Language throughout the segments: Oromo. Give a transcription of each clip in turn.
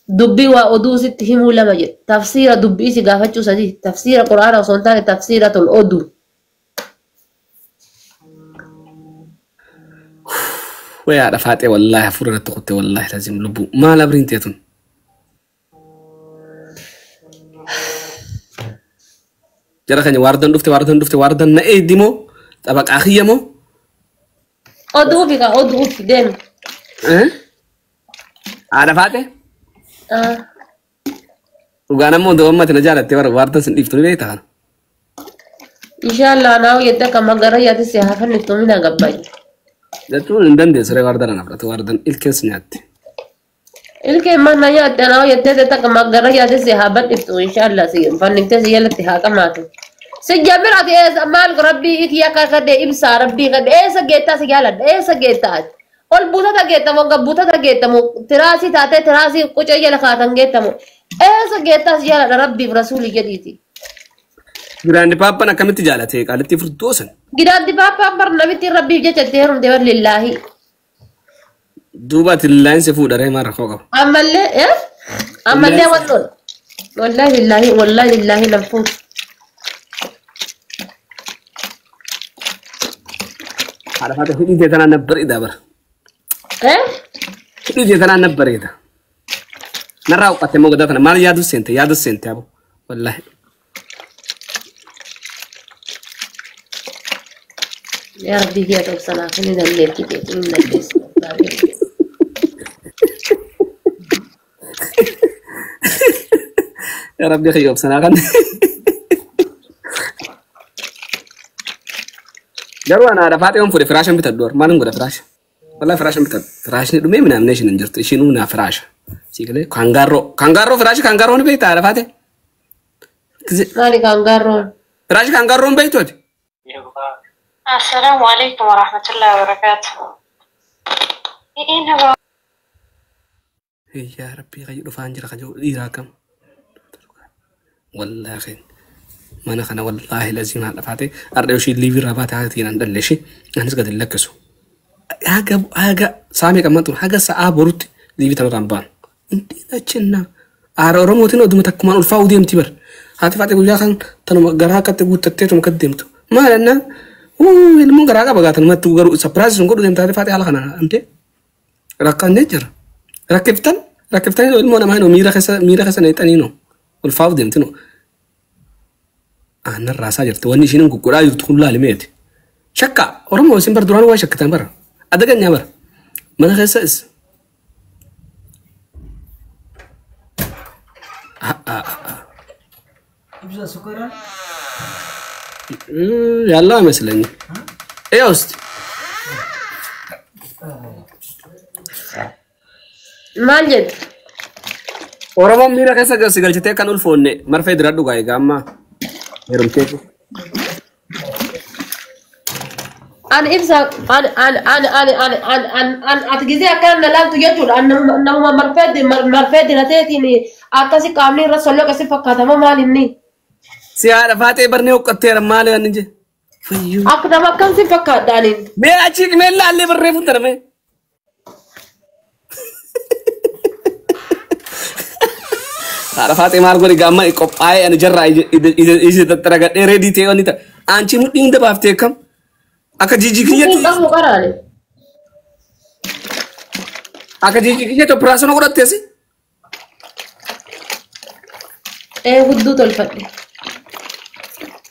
Dubbii waa oduu sitti himuu lama jedhe. Tafsiira dubbii si gaafachuu sadi. Tafsiira quraana osoo hin taane tafsiira tol oduu. Way haadha faaxee wallaahi hafuura irratti kutte wallaahi lazim lubbuu maal abriin teetun. Jara keenya waardan dhufte waardan dhufte waardan na eegdi moo xabaqaa kiyya moo? Oduu fi kaa oduu fi deemi. Haadha faaxee? Dhugaan ammoo do'ammati na jaalattee bara waardan sin dhiiftu ni beekta kana. Inshallah naa hojjette akka magara yaati si hafanniftu mina gabbaay. Jechuun hin dandeessu ree waardan ana fudhate waardan ilkeen si nyaatti. Ilkeen mana nyaatte naa hojjette akka magara yaati si haa badhiftu inshallah si fanniftee si jalatti haa qamaatu. Si jamir ati eessa maal rabbii ikiyya kakadhe ibsaa rabbii kadhe eessa geettaa si jaaladha eessa geettaa ati. Ol buutata geettamu gad buutata geettamu tiraasii taatee tiraasii qucee jala kaatan geettamu eessa geettaa si jaaladha rabbiif rasuulii jedhiiti. Giraandi paappaan akkamitti jaalate qaalittii furdoo san. Giraandi paappaan bar namitti rabbiif jecha itti heerumte bar lillaahi. Duuba ati lillaahin si fuudha ree maal rakkoo qaba. Ammallee ammallee wantoon wallaahi lillaahi wallaahi lillaahi nan fuudha. Haadha faate hidhii tee tanaan na bareeda bara. Hidhii tee tanaan na bareeda. Narraa uffate moo gadaa tana maal yaadu seente yaadu seente abo wallaahi. Yaa Rabbii kiyya tobsanaaf ni dandeetti keetu ni dandeessi. Yaa Rabbii kiyya obsanaa kan. Garuu ana haadha faaxee waan fuudhe firaashan bitadhu maalin godha firaasha. Wallaahi firaashan bitadhu. Firaashni dhumee minaamnee ishiin hin jirtu ishiin naa firaasha. Sii galee kaangaarroo kaangaarroo firaashi kaangaarroo ni beektaa haadha faaxee. Maali kaangaarroon? Firaashi kaangaarroo hin beektu ati? Assalaamu alaikum warahmatullahi wabarakatuh. Inni Yaa Rabbii kayyu dhufaan jira kan jiru dhiiraa akkam. Wallaahi mana kana wallaahi laziim haadha faatee har'a ishii liivii irraa baate haati hin dhalle ishii anis gadi hin lakkisu. Haga haga saamee qamman tun haga sa'aa borutti liivii tanarraan ba'an. Intiin achinna aara Oromootiin oduma takkumaan ulfaa'uu deemti bar. Haati faatee guyyaa kan tanuma garaa akkatti guuttattee tuma akkatti deemtu. Maal ennaa ilmoon garaa qaba gaatanumatti garuu sapiraayis sun godhu deemta haati faatee haala kana antee rakkannee jira. Rakkiftan rakkiftanii ilmoo namaa hinoo miira keessa miira keessa neexanii noo ulfaa'uuf deemti noo. Aannan raasaa jirti wanni ishiin guggodhaa jirtu kun laalimeeti. Shakka Oromoo isin bar duraan waa shakkitan bara. Adaganyaa bara. Mana keessa is. Ibsa sukara. ያለው አይመስለኝም። ይኸው እስኪ Maal jettu? Oromoon miira keessa si galchitee kan ulfoonne marfee diradhu gaa egaa amma heerumtee. Ani ibsa ani ani ani ani ani ani ani ani ati gizee akkana na laaltu jechuudha. Ani namuma marfee marfee dirateetiin akkasi qaamni irra solloqa si fakkaatama maal inni? Si haadha faaxee barnee huqqatteera maali waan inni fayyuu. Akka nama akkam si fakkaadha ani? Mee achi mee laallee barree fuuntana mee. Haadha faaxee maal godhi gaamma qophaa'ee ani jarraa ija tattaragadhee reedii ta'e wanni ta'a. Aanchi mudhii hunda baaftee akkam? Akka jijji Mudhii kiyyatti qabu qaraane. Akka jijji kiyyatti operaasyoona godhatteesi. Ee hudduu tolfadhe.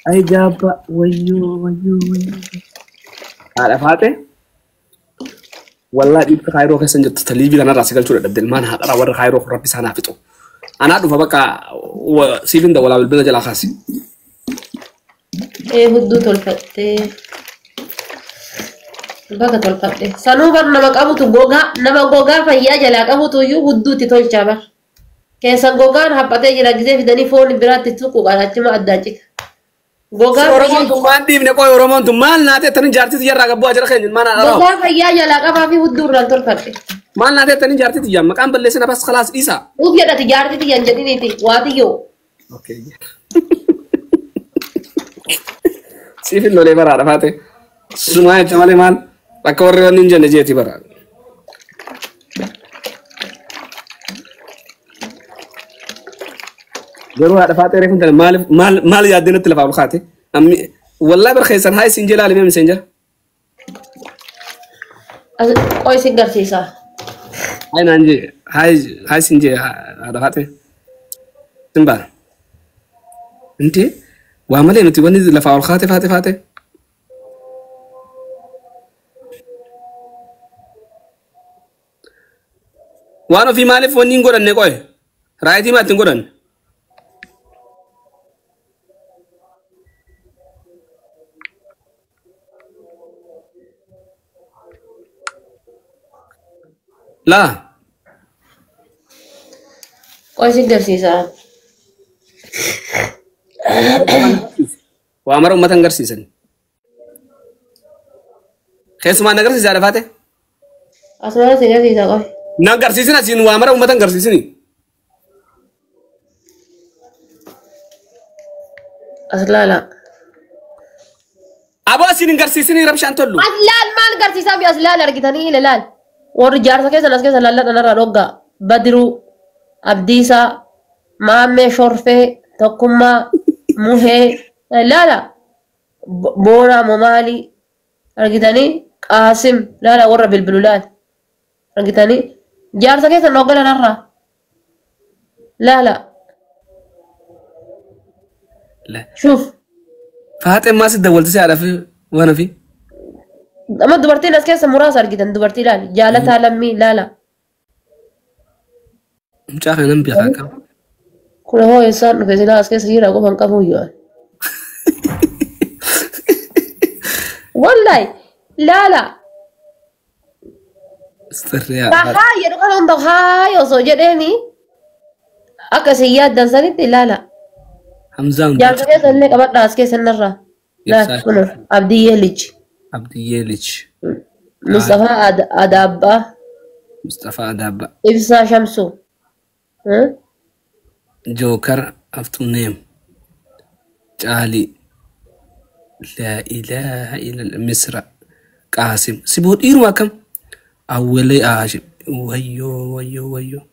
Ay gaabba wayyoo wayyoo wayyoo. Haadha faaxee wallaahi dhiibbi kaayiroo keessa hin jirtu taliibii kanarraa si galchuu dadhabde ilmaan haadharaa warra kaayiroo kun rabbi isaan haa fixu. Anaa dhufa bakka siif hin dawwalaa bilbila jalaa kaasi. Ee hudduu tolfadhee. Baga tolfadhe. Sanuu bar nama qabutu gogaa nama gogaa fayyaa jalaa qabutu iyyuu hudduutti tolchaa bar. Keessan gogaan haphatee jira gisee fidanii foon biraatti tuqu achuma addaan cita. Gogaa Oromoon tun maal dhiibne qoy Oromoon tun maal naatee tanii jaartii tiyyarraa gabbuu jira keenya maal haadharaa. Gogaa fayyaa jalaa qabaa fi hudduu irraan tolfadhe. Maal naatee tanii jaartii tiyyaa maqaan balleessina bas khalaas dhiisaa. Uuf jedhati jaartii tiyyan jedhiniiti waatiyyoo. Okay. Siif hin lolee baraadha faate. Sumaa jecha malee maal akka warri wanni hin jenne jeeti bara. Garuu haadha faaxee reefu tana maaliif maal maal yaaddee natti lafaa ol kaate? Ammi wallahi bar keessan haa isin jala alimee miseen jala. Qoy isin garsiisa. Haa naan jee haa haa isin jee haadha faaxee. Sin baana. Intee waa malee nuti wanni lafaa ol kaate faate faate. Waan ofii maaliif wanni hin godhanne qoy? Raayitii maatti hin godhanne? Laa. Qoy isin garsiisa. Waa mara uummata hin garsiisan. Keessumaa na garsiisa haadha faate? Asumaan isin garsiisa qoy. Na garsiisin asiin waa mara uummata hin garsiisini. As laala. Aboo asiin hin garsiisini rabshaan tollu. As laal maal garsiisaa fi as laal argitanii ila laal. Warri jaarsa keessan as keessa laalladhan irraa dhoggaa. Badiruu, Abdiisaa, Maammee Shorfee, Tokkummaa, Muhee, laala. Boonaa Momaalii argitanii Qaasim laala warra bilbilu laal. Argitanii jaarsa keessan dhoggalan irraa. Laala. Shuuf. Faaxeen maas dawwalti si haadha fi waan ofii. Amma dubartiin as keessa muraasa argitan dubartii laal. Jaalataa lammii laala. Mucaa kana nan beekaa qaba. Kun hoo eessaan dhufe silaa as keessa jira qofa hin qabu iyyuu. Wallahi laala. Sirrii haadha. Haa jedhu kana hunda haa osoo jedheeni akka isin yaaddan sanitti laala. Hamzaa Jaarsa keessa illee qabadhaa as keessa narraa. Laal kun Abdiyyee Lij. Abdiyyee Lij. Mustafaa Adaabbaa. Mustafaa Adaabbaa. Ibsaa Shamsuu. Jookar Aftuneem. Caalii. Laa ilaaha illallah Misra. Qaasim. Siboo dhiiruma akkam? Awwalee Aashim. Wayyoo wayyoo wayyoo.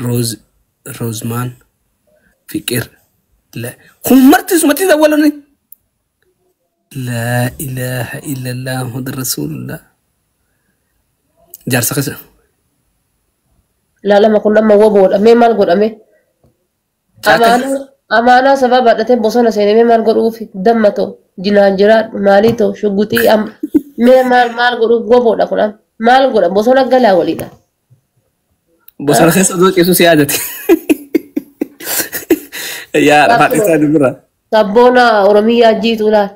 Roz Rozmaan. Fiqir. Kun marti sumatti dawwalani. Laa ilaaha illallah Muhammad Rasulullah. Jaarsa keessa. Laalama kun amma woboodha. Mee maal godhame? Amaanaa sababa baadhatee bosona seenee mee maal godhuuf damma ta'u jinaan jiraadhu maalii ta'u shugguxii mee maal maal godhuuf woboodha kun amma maal godha bosona galaa waliidha. Bosona keessa osoo ciisu si yaadate. Yaa haadha isaa dubira. Sabboona Oromiyaa jiitu laal.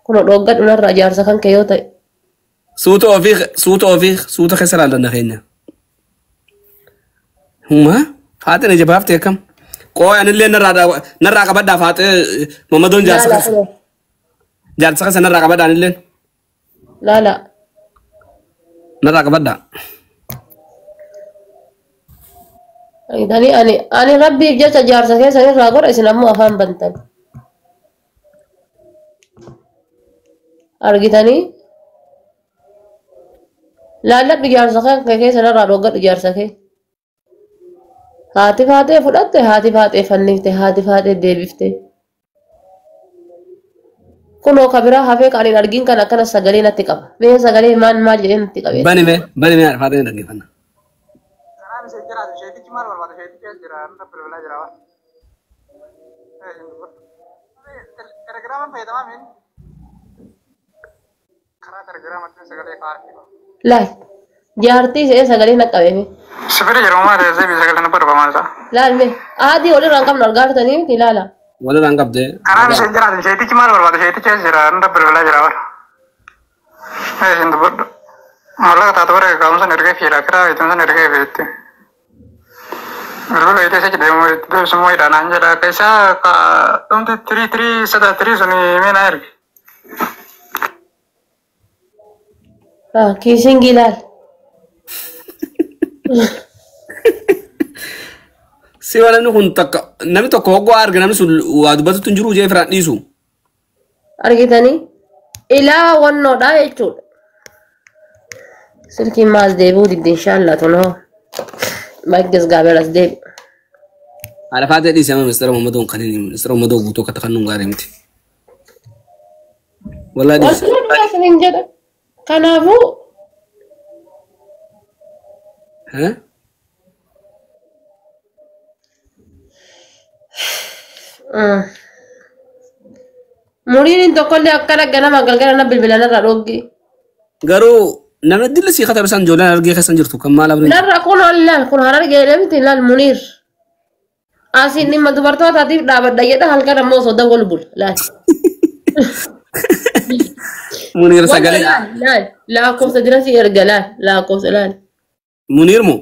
Kun dhoggadhu narraa jaarsa kan kee yoo ta'e. Suuta ofii suuta ofii suuta keessa laallanna keenya. Huma faaxeen ija baaftee akkam? Qooy anillee narraa qabadhaa faaxee Mamadoon jaarsa keessa. Jaarsa keessa narraa qabadhaa anillee. Laala. Narraa qabadhaa. Ani ani ani rabbiif jecha jaarsa keessa irraa godha isin ammoo afaan bantan. Argitanii? Laalladhu jaarsa kee keessa narraa dhoggadhu jaarsa kee. Haati faaxee fudhatte haati faaxee fannifte haati faaxee deebifte. Kunoo kabiraa hafee kan hin argin kan akkana sagalee natti qaba. Mee sagalee maal maal jedhee natti qabe. Bani mee bani mee haadha faaxee dhaggeeffanna. Laal jaartii ishee sagalee na qabe. Sifiri jedhamu maal ta'e sagalee na barbaada maal ta'a? Laal mee adii walirraa hin qabnu argaa jirtanii miti ilaala. Walirraa hin qabdee. Karaa isheen jiraatu isheetichi maal barbaada isheetichi as jira inni bilbilaa jira bara. Isheen dubbadhu. Mallaqa taatu bara kaa'umsa ergee fiila kiraa itti ergee fiitti. Bilbila itee isa deemu deebisummoo hidha naan jedha akka isaa dhumti tirii tirii sada tirii suni mee naa erge. Kiisingii laal. Si waan namni kun takka namni tokko hoggoo arge namni sun waa dubbatutti hin jiru jee firaan dhiisu. Argitanii ilaa wannoodha jechuudha. Silkiin maas deebi'uu didde inshaallah tunoo. Baay'ee gaabeel as deebi. Haadha faatee dhiisee amma ministeera Muhammadoo kan inni ministeera Muhammadoo guutuu akka takkan nuun gaarii miti. Wallaahi dhiise. Wallahi dhugaa isiniin jedha. Kanaafuu Haa? Muriin tokkollee akkana ganama galgala na bilbilan irraa dhoggi. Garuu namni dilli sii katabe isaan ijoolleen argee keessan jirtu kan maal abrin. Narra kun laal kun harargee miti laal Muniir. Asiin dhimma dubartootaatiif dhaabadha jedha halkan ammoo osoo dawwal bula laal. Muniir sagalee. Laal laal lakkoofsa dira si erga laal lakkoofsa laal. Muniir moo?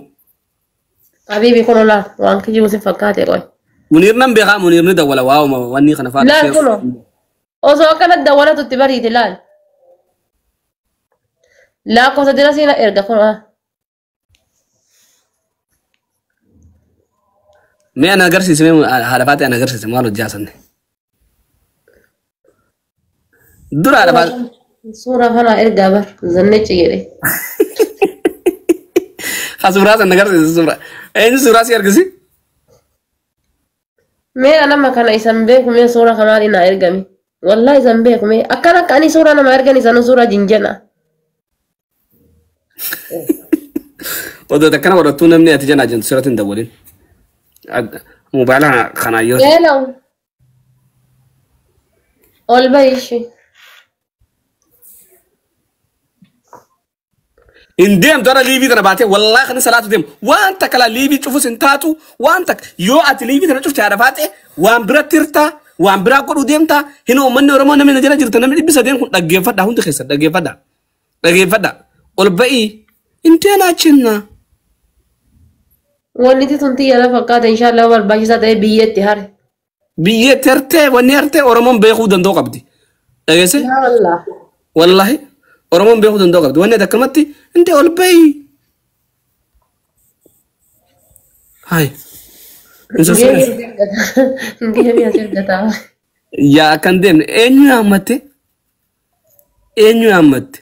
Habiibi kun laal waan kijibu si fakkaate qoy. Muniir nan beekaa Muniir ni dawwala waa'uma wanni kana fa'a. Laal kuno osoo akkana dawwalatu itti bariiti laal. Lakkoofsa dira si erga kun. Mee ana agarsiise mee haadha faatee ana agarsiise maal hojii haasanne. Dura haadha faatee. Suuraa kana ergaa bar zannechi jedhe. Ha suuraa sana agarsiise suuraa. Eenyu suuraa si argisi? Mee nama kana isan beeku mee suuraa kanaanii naa ergami. Wallahi isan beeku mee akkana akka ani suuraa nama ergan isanu suuraa jinjana. Odoo akkana godhattuu namni ati janaa jentu sirratti hin dawwalin. Moobaayila kanaa yoo. Hello. Ol bahi ishee. Hin deemtu ara liivii tana baatee wallaahi kan salaatu deemu waan takka laa liivii cufus hin taatu waan takka yoo ati liivii tana cufte haadha faatee waan biratti hirtaa waan biraa godhuu deemtaa hin uummanni Oromoo namni na jala jirta namni 300 kun dhaggeeffadha hundi keessa dhaggeeffadha dhaggeeffadha ol ba'ii hin deenaa chinna. Wanni tun xiyya lafa fakkaata inshaallah barbaachisaa ta'e biyyeetti hare. Biyyeetti hartee wanni hartee Oromoon beekuu danda'u qabdi. Dhageesse? Wallah. Wallaahi Oromoon beekuu danda'u qabdi. Wanni akkanumatti intee ol bahi. Hayi. Geemii as ergataa. Yaa akkan deemne eenyu yaammatte? Eenyu yaammatte?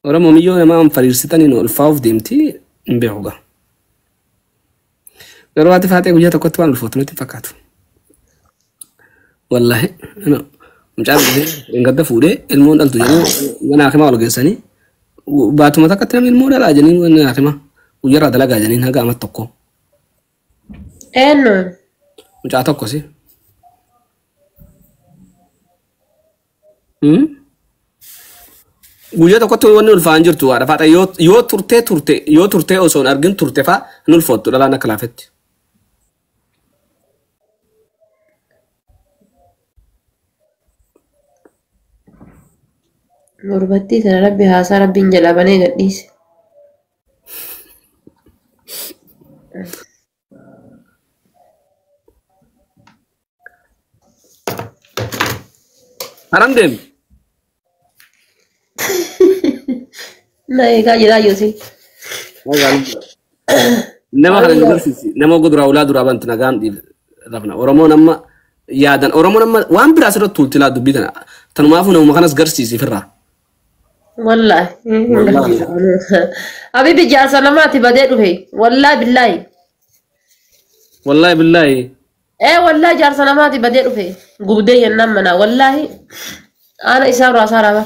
Oromoo miyyoo namaa fariirsitaniin ulfaa'uuf deemti hin beeku gaa. Garuu haati faatee guyyaa tokkotti waan ulfootu natti fakkaatu. Wallaahi mucaan gadda fuudhee ilmoon dhaltu jedhanii mana hakimaa ol geessanii baatuma takkatti namni ilmoo dhalaa jedhanii mana hakimaa guyyaarraa dalagaa jedhanii haga amata tokko. Eenyu? Mucaa tokko si. Guyyaa tokkotti wanni ulfaa'an jirtu haadha faatee yoo turtee turte yoo turtee osoo hin argin turte fa'aa hin ulfoottu dhalaan akka laafetti. Gurbattii sana rabbi haasaa rabbiin jalaa banee gadhiise. Haram deemi. Na eegaa jiraa Yoosii. Nama kana nu barsiisi. Nama duraa ulaa duraa bantu nagaan rafna. Oromoon amma yaadan Oromoon amma waan biraa asirratti tuulti laa dubbii tana. Tanumaafuu namuma kanas garsiisi ofirraa. Wallahi. Habibi jaarsa namaati badee dhufe. Wallahi billahi. Wallahi billahi. Ee wallahi jaarsa namaati badee dhufe. Gubdee jennaan mana wallahi. Ana isaa irraa isaa raba.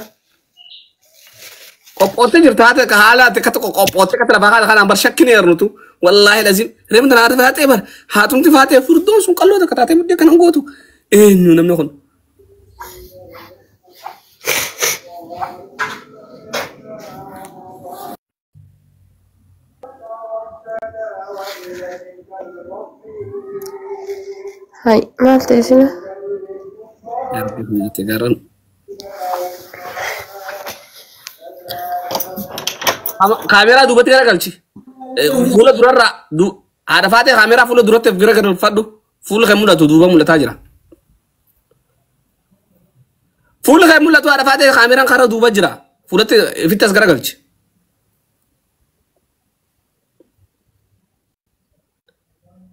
Qophoottee jirta haati akka haala ati akka tokko qophoottee akka lafaa haala kanaan bar shakkini eernutu. Wallahi lazim. Reemta tana haati faatee bar haatumti faatee furdoon sun qalloo takka taatee muddee kanan gootu. Eenyu namni kun? Hai maal ta'e sina? Kaameeraa duubatti garagalchi. Fuula durarraa haadha faatee kaameeraa fuula duratti garagalfadhu. Fuula kan mul'atu duuba mul'ataa jira. Fuula kan mul'atu haadha faatee kaameeraan karaa duuba jira. Fuulatti ofitti as garagalchi.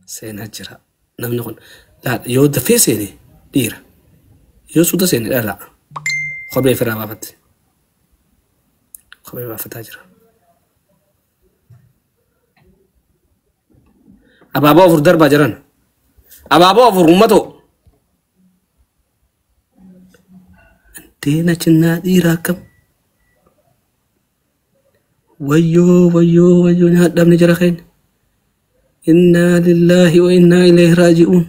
Seenaa jira. Namni kun yoo dafee seene dhiira. Yoo suuta seene dhala. Kophee ofirraa baafatti. Kophee baafataa jira. Abaaboo 4 darbaa jiran. Abaaboo 4 uummatoo. Deena cinnaa dhiiraa akkam. Wayyoo wayyoo wayyoo nyaadhamni jara keenya. Innaa lillaahi wa innaa ilayhi raaji'uun.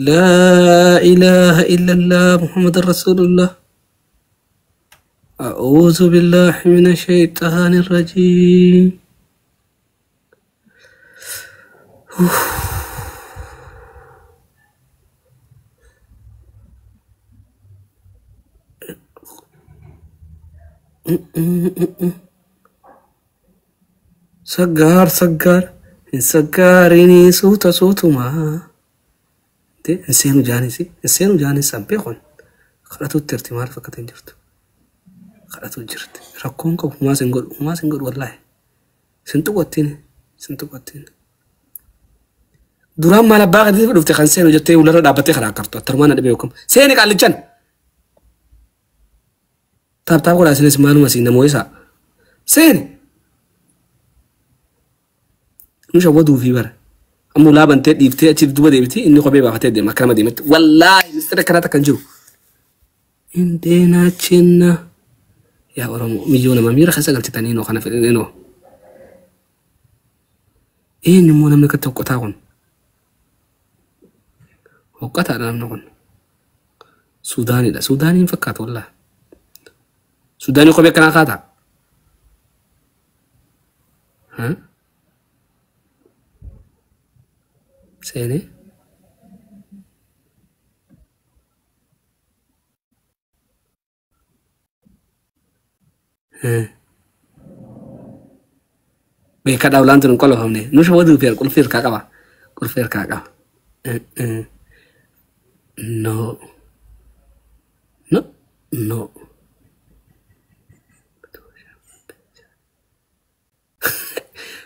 Laa ilaaha illallah Muhammadan Rasuulullah. أعوذ بالله من الشيطان الرجيم. سجار سجار سجاريني صوت صوت ما إنسانو جانسي إنسانو جانس أبيخون خلاتو ترتي ما فكتين جرت خلاتو جرت ركون كم ما سنقول ما سنقول والله سنتو قتين سنتو قتين درام ما لباغ دي رفت خنسين وجتي ولا رابطي خلا كرتو ترمانا دبيكم سينك على الجن تاب تاب ولا سنس مانو مسين مويسا سين مش ودو في بر أمو لا بنتي ديفتي أشيف دوبا ديفتي إني قبي باختي دي مكان ما ديمت والله مستر كراتا كنجرو إندينا تشينا يا ورمو مليون ما ميرا خسا قلت تانينو خنا في إنو إيه نمونا من كتب قطعون وقطع أنا نقول سوداني لا سوداني فكات والله سوداني قبي كنا قاطع ها سيني ها بيكا دولان تنقل قلهم نوش ودو فير قل فير كاكا قل فير كاكا No no no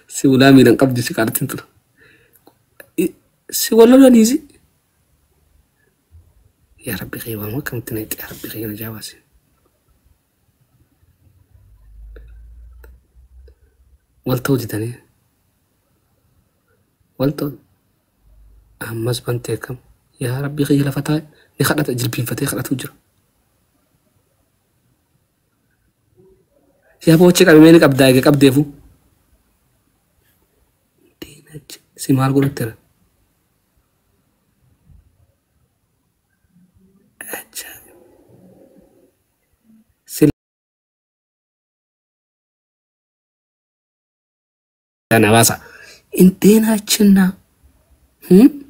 سيولا ميلان قبض سيكارتين تلو سوى لولانيزي يا ربي خيوان ما كم تنيت يا ربي خيوان جواسي والتوجي تاني والتو أمس بنتكم يا ربي خيلا فتاي نخلت أجلبين فتاي خلت وجر يا بوتشك أبي مينك أبدايك أبديفو سيمار قلت ترى أنا باسا انتينا تشنا هم